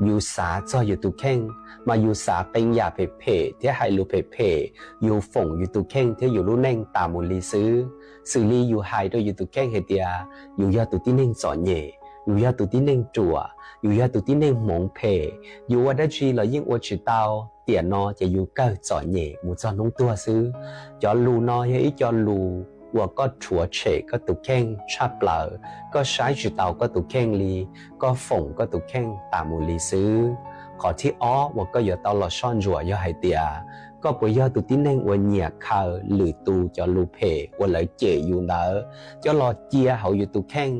yus xav txog yus tus kheej, mas yus xav qee yam phem phem thiab hais lus phem phem, yus foom yus tus kheej thiab yus lub neej tas mus li xwb. Xws li yus hais rau yus tus kheej hais tias yus yog tus tib neeg txom nyem, yus yog tus tib neeg ruam, yus yog tus tib neeg hmoov phem, yus ua dab tsi los yeej ua tsis tau, tiam no ces yus kawg txom nyem mus txog hnub tuag xwb. Cov lus no yog ib co lus uas koj rhuav tshem koj tus kheej tshaj plaws, koj saib tsis taus koj tus kheej li, koj foom koj tus kheej tas mus li xwb. Qhov thib ob uas koj yuav tau los soj ntsuam yog hais tias koj puas yog tus tib neeg uas nyiam khaws lwm tus cov lus phem uas lawv cem yus ntawd coj los cia hauv yus tus kheej,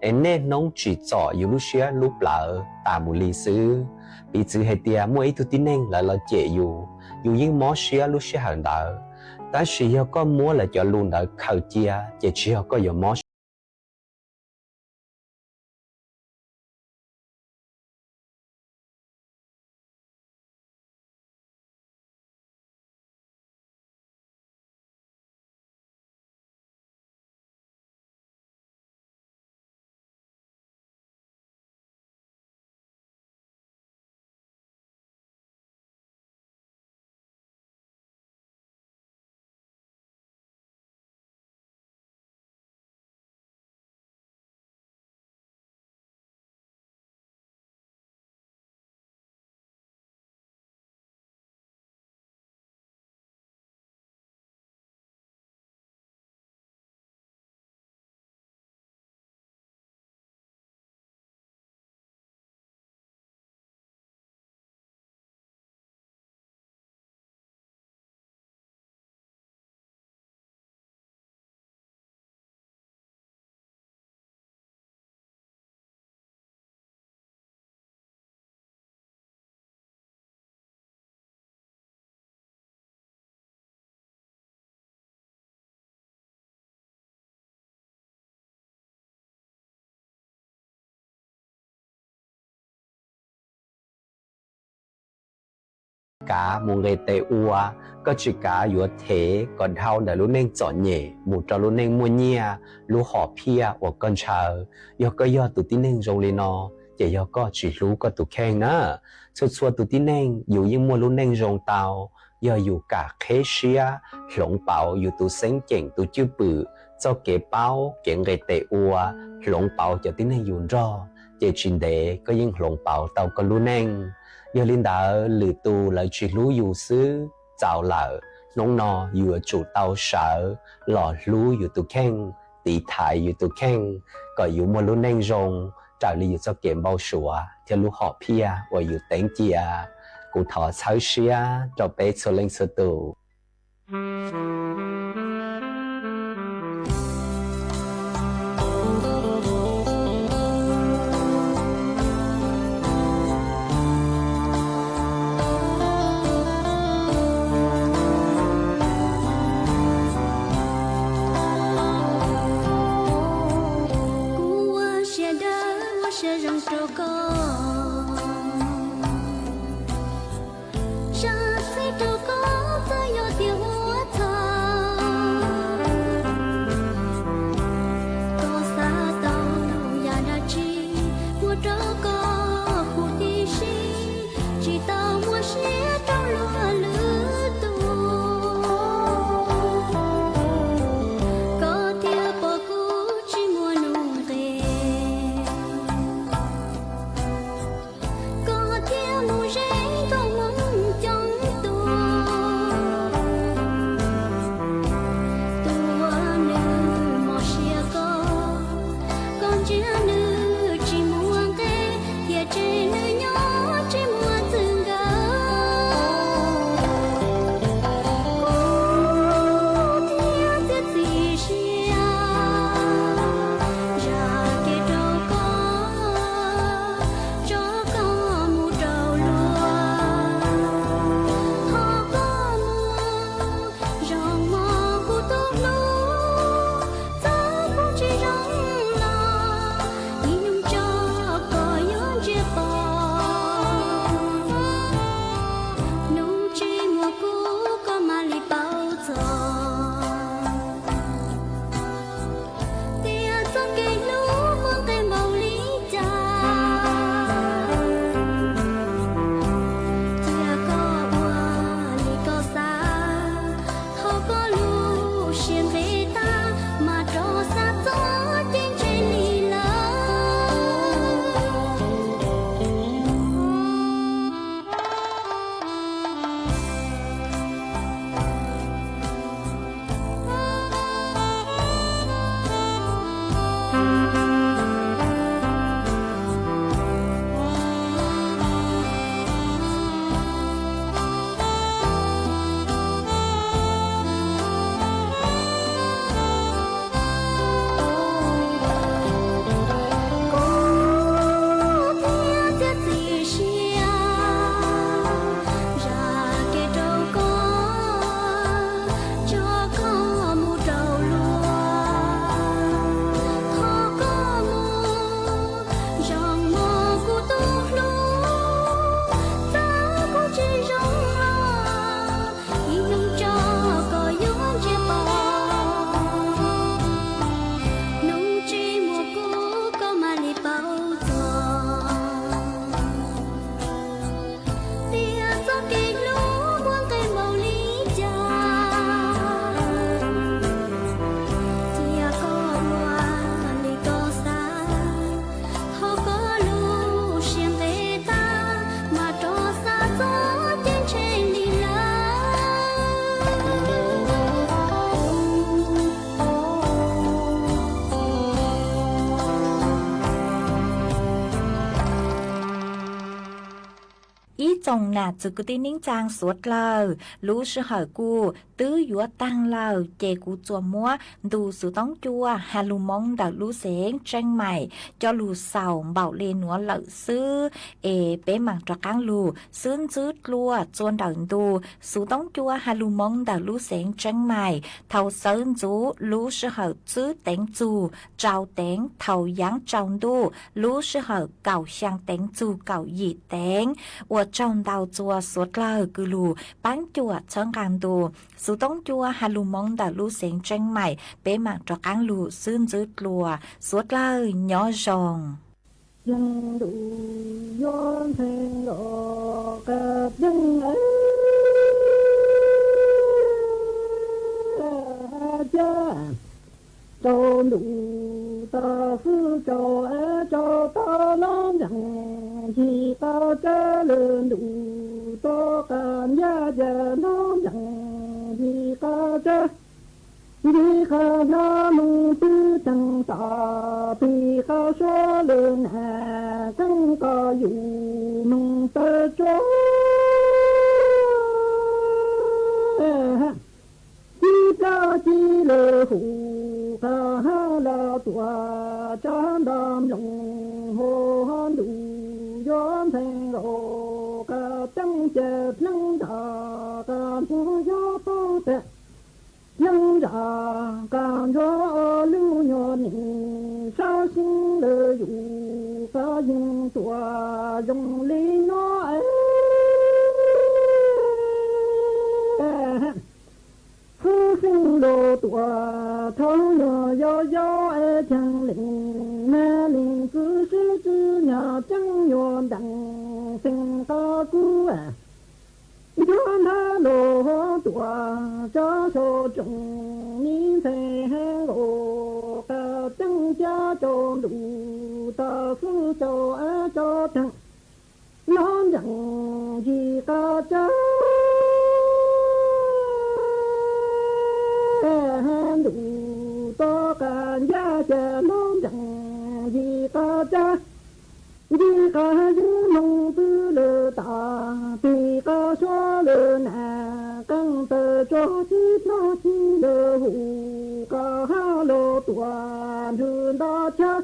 es niaj hnub tsim txom yus lub siab lub plawv tas mus li xwb. Piv txwv hais tias muaj ib tug tib neeg lawv los cem yus, yus yeej mob siab lub sij hawm ntawd, tab sis yog koj muab lawv cov lus ntawd khaws cia ces tsis yog koj yuav mob kav mus nqis tes ua, koj tsis kav yuav thev kom dhau ntawm lub neej txom nyem mus rau lub neej muaj nyiaj, lub hom phiaj uas koj ntshaw. Yog koj yog tus tib neeg zoo li no, ces yog koj tsis hlub koj tus kheej na. Txhua txhua tus tib neeg yus yeej muaj lub neej zoo tau, yog yus kam qheb siab hloov pauv yus tus xeeb ceem tus cwj pwm, txoj kev paub kev nqis tes ua, hloov pauv cov tib neeg yus nrog, ces tsis ntev koj yeej hloov pauv tau koj lub neej. Yog li ntawd, lwm tus lawv tsis hlub yus xwb txaus lawm, hnub no yus yuav tsum tau sawv los hlub yus tus kheej, tiv thaiv yus tus kheej, kom yus muaj lub neej zoo raws li yus txoj kev npau suav thiab lub hom phiaj uas yus teev cia. Kuv thov txhawb siab rau peb txhua leej txhua tus. Kuv ua siab dawb ua siab zoo rau koj, zam txim rau koj txawm yog tias ua txhaum. Ib tsoom nam txiv kwv tij neej tsaa suav dlawg, lub sij hawm kuj twb yuav taag lawm, ces kuv tsuas muab ntu xuv toob cua ha lug moo ntawm lub xeev Tseeb Maim coj lug xaus npaum le nuav lawm xwb. Es peb maam rov qaab lug xwb ntxwb dlua txua ntawm ntu xuv toob cua ha lug moo ntawm lub xeev Tseeb Maim thaus xawv ntxuv lub sij hawm tsib teev txug rau teev, thaus yaav tsaus ntuj lub sij hawm kaum xyaa teev txug kaum yim teev, ua tsaug ntau txua suav dlawg kws lug paab cuam txhawb nqaa ntu xuv toob cua ha lug moo ntawm lub xeev Tseeb Maim. Peb maam rov qaab lug xwb ntxwb dlua, suav dlawg nyob zoo. Yog ntuj yuav ntxhee nkaus qas yeeb ca, tsaus ntuj tas xwb tsaus, tsaus tas los ncaam yig qas tsawb, lwm ntuj tuaj qas ncaj ca los ncaam yig qas tsawb. Yig qas hnab moog twb teeg tas, pig qas suav lwm nam keeb koj yug moog tawm tsuag. Ci plab ci lwm hu qas hab los tuaj, tsab nta mloog hu ntuj yuav ntxhee nkaus qas teeb ca, dleeb nra qas ntsuag yuav paub tas, dleeb nra qas ntsuag ob lub nyuas neej sab xeeb lawm yus qas yeej tuaj zoo li no. Xwb xeeb los tuaj thawb nyuas yau yau, es cheej leej nab leej kwv sib tw nyag ceeb nyuas ntees xeem qas kub. Ncuab nthab los tuaj tsab sau tsoom mi ntxhee nkaus qas teeb ca, tsaus ntuj tas xwb tsaus, tsaus teeg los ncaam yig qas tsawb. Ntuj tuaj qas ncaj ca los ncaam yig qas tsawb. Yig qas yeeb moog twb lwm tas, pig qas suav lwm nam keeb tawm tsuag, ci plab ci lwm hu qas hab los tuaj nrug nta chaw.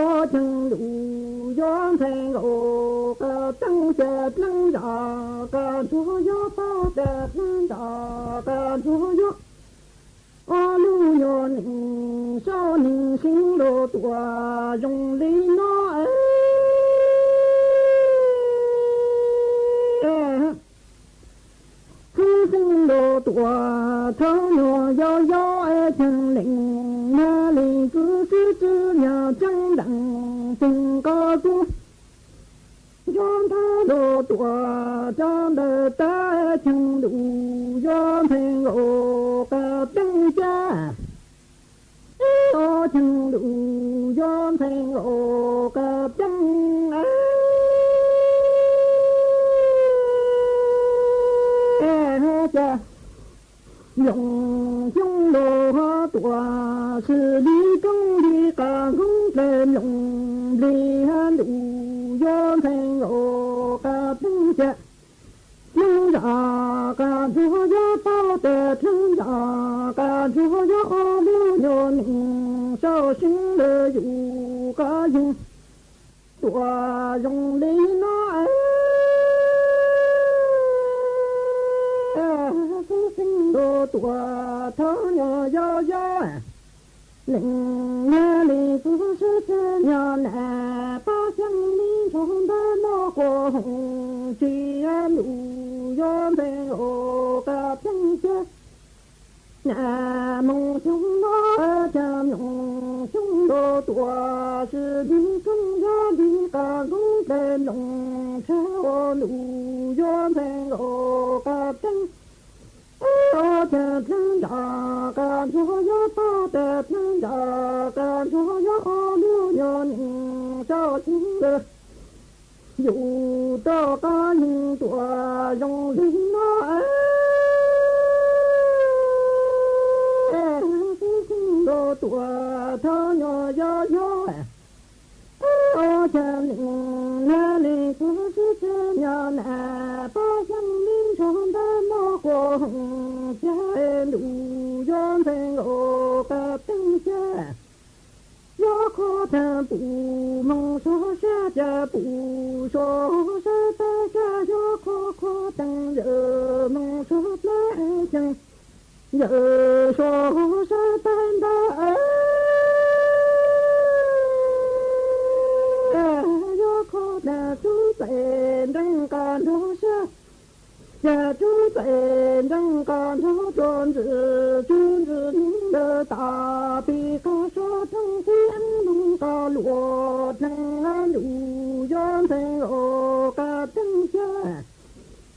Ob cheej ntuj yuav ntxhee nkaus qas teeb ca, dleeb nra qas ntsuag yuav paub tas, dleeb nra qas ntsuag yuav, ob lub nyuas neej sab neej xeeb los tuaj zoo li no. Xwb xeeb los tuaj thawb nyuas yau yau, es cheej leej nab leej kwv sib tw nyag ceeb ntees xeem qas kub. Ncuab nthab los tuaj tsab ntawd tas, cheej ntuj yuav ntxhee nkaus qas teeb ca. Ob cheej ntuj yuav ntxhee nkaus qas teeb ca. Mloog xyoob los tuaj sib li koob li qas nkoog dlawg mloog nplig, ntuj yuav ntxhee nkaus qas teeb ca. Dleeb nra qas ntsuag yuav paub tas, dleeb nra qas ntsuag yuav, ob lub nyuas neej sab xeeb lawm yus qas yeej tuaj zoo li no. Xwb xeeb los tuaj thawb nyuas yau yau, leej nab leej kwv sib tw nyag nam pab xyeeb li ntsoog ntawm mog quas hoom tsis, ntuj yuav ntxhee nkaus qas teeb ca. Nam moog xyoob no, ca mloog xyoob los tuaj sib li koob, yog li qas nkoog dlawg mloog tshaj, ntuj yuav ntxhee nkaus qas teeb. Ob ca dleeb nra qas ntsuag yuav paub tas, dleeb nra qas ntsuag yuav, ob lub nyuas neej sab xeeb lawm yus rov qab yeej tuaj zoo li no. Xwb xeeb los tuaj thawb nyuas yau yau, ob ca leej nab leej kwv sib tw nas pab xyeej li nrog ntab noj quas hoom xya, ntuj yuav ntxeev nkaus qab teeb xya. Yuav qhuav teev pum moog suav sab, ca pum suav sab tab sab, yuav qhuav qhuav teev yawm moog suav plab xyeem, yawm suav sab tab ntab. Yuav qhuav teev tub txais nreeg qas nrog sab, ca tub txais nreeg qas nrog rua ntsis, tub ntsis nub ntawd tas pis qas suav teeb tib eeb moog qas luam dleeg, ntuj yuav ntxeev nkaus qab teeb xya.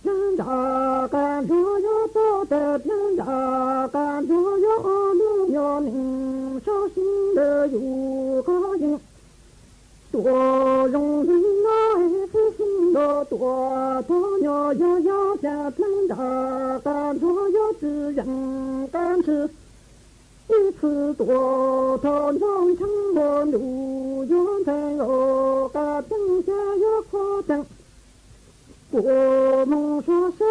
Dlaab ntsag qas nrog yuav txhob tawm, dlaab ntsag qas nrog yuav ob lub nyuas neeg, sab sib ntawd yus qhov yeej tuam zoo li no, sib sib nrog tuam thov nyuas yog yog, ca dlaab ntsag qas nrog yuav tsi yeem qab ntshis, ib txhis tuam thov nrog ntshaab npua, ntuj yuav ntxeev nkaus qab teeb xya. Yuav qhuav teev pum moog suav sab,